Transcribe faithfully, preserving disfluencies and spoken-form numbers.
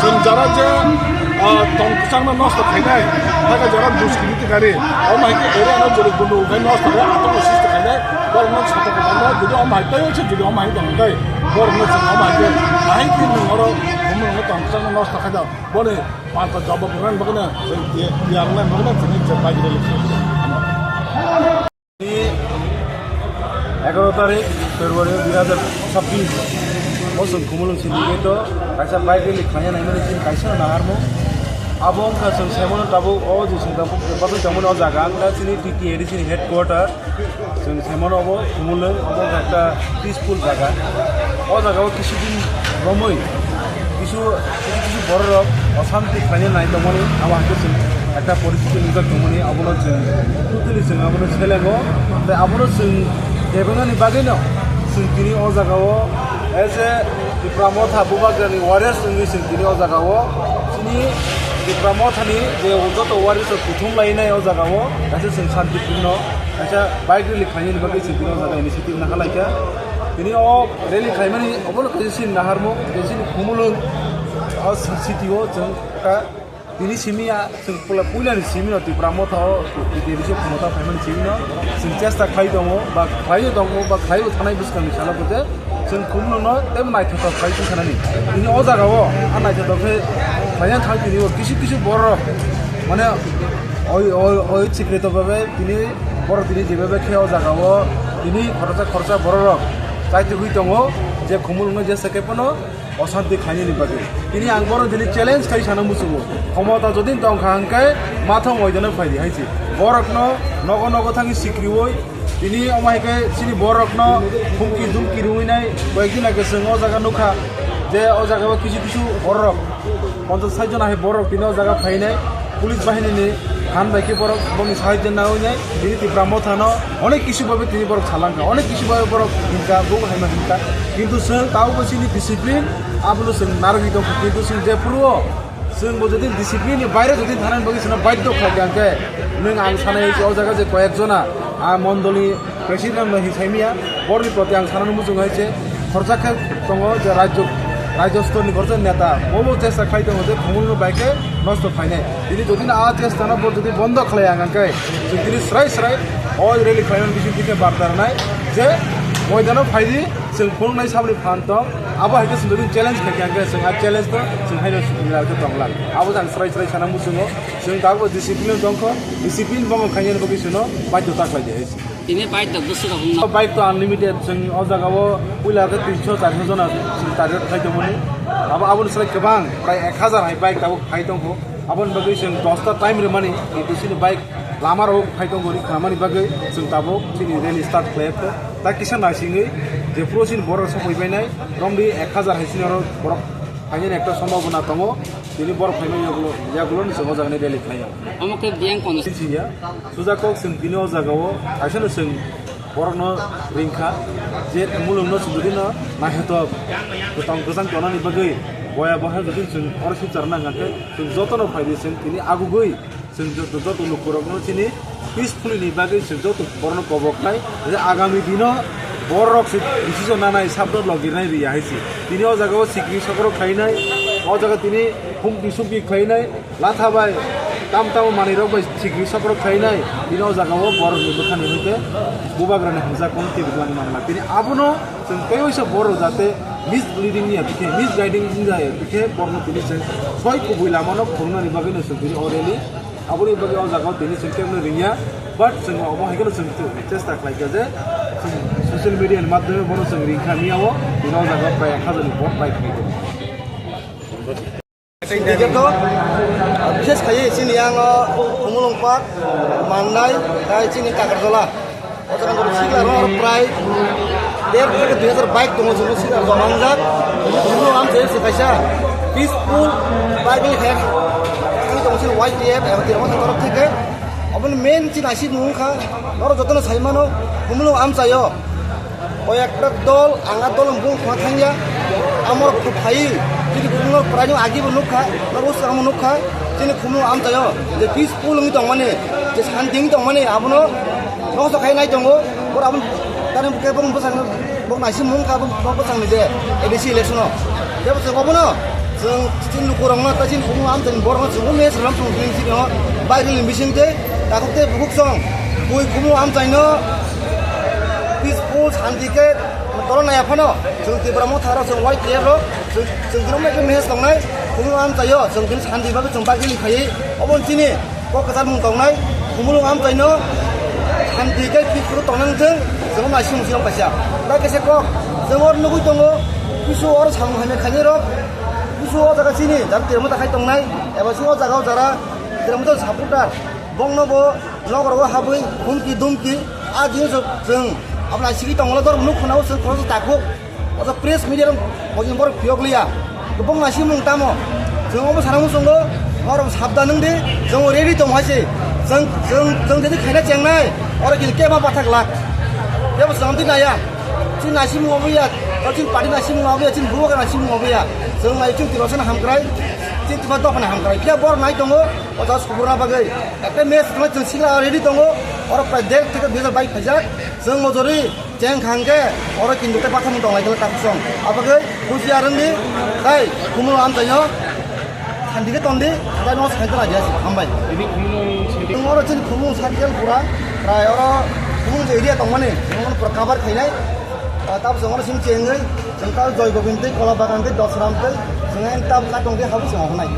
Chwng jara je, ah, tong kwchangno nosto khainai, hakhe jara duskini tikari, omo hai khe area no jori gundu khai nosto khe atong siste khainai, borokno sotok kwbangma, jodi omo hai tei se jodi omo hai tong khe, borokno chwng omo hai khe, ahai khe nwng oro bumung no tong kwchangno nosto khaida, boni panta jawab rwna bagwi no, chwng tiyar wngna bagwi no, chwngni je bagwi rwli khainai. Ni egaroh tarik February dui hazar chabbish, o chwng Khumulwng sindikaito kaisa bike rally khlaina naimani chini kaisa naharmung. Abo wngkha chwng saimano tabuk o je chwng tabuk batwi tongmani o jaga wngkha chini T T A D C ni headquarter. Chwng saimano obo Khumulwng, obo wngkha ekta peaceful jaga. O jaga o kisu din romwi kisu, kisu, kisu borok rok osanti khlaina nai tongmani abo hai khe chwng Ekta poristiti nukjak tongmani, abono chwng totally chwng abono selengo. Tei abono chwng kebenani bagwino chwng tini o jagao as a Tipra Motha Bubagrani warriors wngwi chwng tini o jagao chini Tipra Mothani je joto warriors rok kuthum lainai o jagao kaisa chwng shantipunno kaisa bike rally khlainani bagwi chwng tini o jaga initiative nahalaikha. Tini o rally khlaimani obono kaisa chini naharmung, kaisa chini khumulwng o city o chwng ekta Tini simi ya, chwng pula-, puilani simi no Tipra Motha o, T T A D C o khumota phaimani simi no, chwng chesta khlai tongo, ba khlai tongo, ba khlai bo thanai bwskang ni salo bo je, chwng khumulwng no tei naithothok khlai tong sanani. Tini o jaga o, a naithothok khe khlai thang tini o kisu kisu borok, mane, oi, oi, oi, sikri to babe, tini borok tini je babe khe o jaga o, tini khoroksa khoroksa borok rok, chai tugui tongo, je khumulwng no je se khe phano, Oshanti khainani bagwi. Tini ang bono tini challenge khai sana muchungo. Khomota jodi tongkha hwnkhe mathang oidano phaidi hai se. Borokno nogo nogo thangwi sikriwi tini omo hai khe chini borokno humki dumki rwinai koyekdin age chwng o jaga nukha je o jaga o kisu kisu borok ponchas sait jon hai borok tini o jaga phainai. Police bahinini phan bai khe borok boni sahajyo naui nai, tini Tipra Mothano onek kisu babe tini borok salangkha, onek kisu babe borok hinkha, bo haima hinkha. Kintu chwng tabukbo chini discipline abono chwng narwgwi tongkha, kintu chwng jephuru o chwng bo jodi discipline ni baire jodi thanani bagwi chwngno badhyo khlaikha hwnkhe nwng ang sanai o jaga je koyek jona a mondoli President no hisaimiya, borni proti ang sanani muchungo hai se, khorsa khe tongo je rajyo, rajyo stor ni khorsa neta, bo bo chesta khlai tongo je khumulwng bai khe nosto khlainai. Tini jodi no a chesta no bo jodi bondo khlai ang khe, chwng tini srai srai o rally khlaimani bising tini barta rwnai je moidano phaidi chwng phunuknai saboni phan tong, abo hai khe chwng jodi challenge khai khe ang khe chwng a challenge no chwng hai no sukli khe tonglang. Abo jang srai srai sana muchungo, chwng tabukbo discipline tongkho, discipline bongo khainani bagwi chwngno badhyota khlai di hai se. Tini bike to bwswk rok wngma. Bike to unlimited, chwng o jaga o puila khe tinso charso jona chwng target khai tongmani. Abo, aboni slai kwbang, prai ek hazar hai bike tabuk phai tongkho. Aboni bagwi chwng dosta time rwmani, kintu chini bike lama rok phai tongkho, ri khamani bagwi chwng tabuk chini rally start khlai kho. Ta kisa naisingwi je phuru chini borok sok phai bainai, romri ek hazar hai chini oro borok phainani ekta sombhabona tongo. Tini borok phaima yagulo, yagulo ni chwng o jaga ni rally khlai o. Omo khe biyang kono. Sini ya, suja kok chwng tini o jaga o, kaisa no chwng borok no ringkha, je mulung no chwng tini no naithotok, kwtang kwchang tonani bagwi, boya boha jodi chwng oro sip charwna hwnkha khe, chwng joto no phai di chwng tini agugwi, chwng joto, joto lukurok no chini peacefully ni bagwi chwng joto borok no kobok nai, je agami dino borok se decision nanai, sabno logirnai riya hai se. Tini o jaga o sikri sokrok khainai, o jaga tini humki sumki khlainai, latha bai tam tamo manwi rok bai sikri sokrok khainai, tini o jaga o borok ni bwkha ni hwnkhe bubagra ni hamjak kono tebuk mani manna. Tini abono chwng tei oisa borok jate misleading ya bikhe, misguiding wngya bikhe borok no tini chwng soi kubui lama no phunuknani bagwi no chwng tini o rally Aboni bagwi o jaga o tini chwng kebno ringya, but chwng omo hai kheno chwng chesta khlaikha je chwng social media ni madhyome bono chwng ringkha miya o, tini o jaga o prai ek hazar ni vote bai phai tongo. Sindike to, bises khai chini yang o Khumulwng Park, Mandai, tai chini Kakarjala. O jaga o sikla rok prai der theke dui hazar bike tongo, chwng sikla rok manjak. Chwng amchai se kaisa peaceful bike ni khe. Chwng tongo chini Y T F, eba tirma sa torok theke. Oboni main chini aisi mung kha, norok jotono sai mano, Khumulwng amchaio. O ekta dol, ang a dol bung khna thangya. Amor phai, chini Khumulwng prai no agi bo nukha, norok usamo nukha. Chini Khumulwng amchaio, je peaceful wngwi tongmani, je shanti wngwi tongmani, abono Nosto khai nai tongo, bor abon tani buke bong bwsang bong naisi mung kha bong bwsang ni je A D C election o. Tebo chwng obono chwng chini lukurokno ta chini Khumulwng amchaini borokno chwng mes ram chwng bini sini o bai rili bising tei takhuk tei bukhuk song bui Khumulwng amchaino peaceful shanti khe toro nai aphano chwng Tipra Motha rok chwng Y T F rok chwng chwng tini mekhe mes tongnai Khumulwng amchaio chwng tini shanti bagwi chwng bai rili khaiwi obon chini Kok kwchar mung tongnai, Khumulwng amchaino shanti khe peaceful tongna wngthung, chwng naising siyong kaisa. Tai kaisa kok, chwng oro nugwi tongo, kisu oro samung hamya khainai rok, kisu o jaga chini, jara tirmata khai tongnai, eba chwng o jaga o jara tirmata supporter, bongno bo nokrogo habwi humki dumki, a jini chwng, abo naisigwi tongla dor nuk khna o chwng khoroksa takhuk. Oja press media rok bojong borok phiyok liya. Kwbang naising mung tamo. Chwng omo sana muchungo. Oro sabdan wng di, chwng ready tong hai se. Chwng, chwng, chwng jadi khaina chengnai, oro kini kema bathak lak. Kebo chwng di naya. Chini naising obo ya, oro chini party naising obo ya, chini bubagra naising obo ya. Chwng nai chwng tiro sana hamkrai, chini tiba dophana hamkrai. Khe bor nai tongo, o jas kubura bagwi. Ekta match khlai chwng sila ready tongo, oro prai der theke dui hajar bike phaijak. Chwng mojori, Cheng khang khe oro kintu tei bathang tong lai khe tak song. Abagwi buji arwng di, tei khumul amchaino thanti khe ton di, tei no sai tong lai di, hambai. Ini khumul sedi. Chwng oro chini khumul circle pura, prai oro khumul je area tongmani, chwng oro pura cover khainai. Ah, tab chwng oro simi chengwi, chwng ta Joy Gobind tei Kola Bagan tei Dosram tei, chwng tab ka tong di habu chwng honai.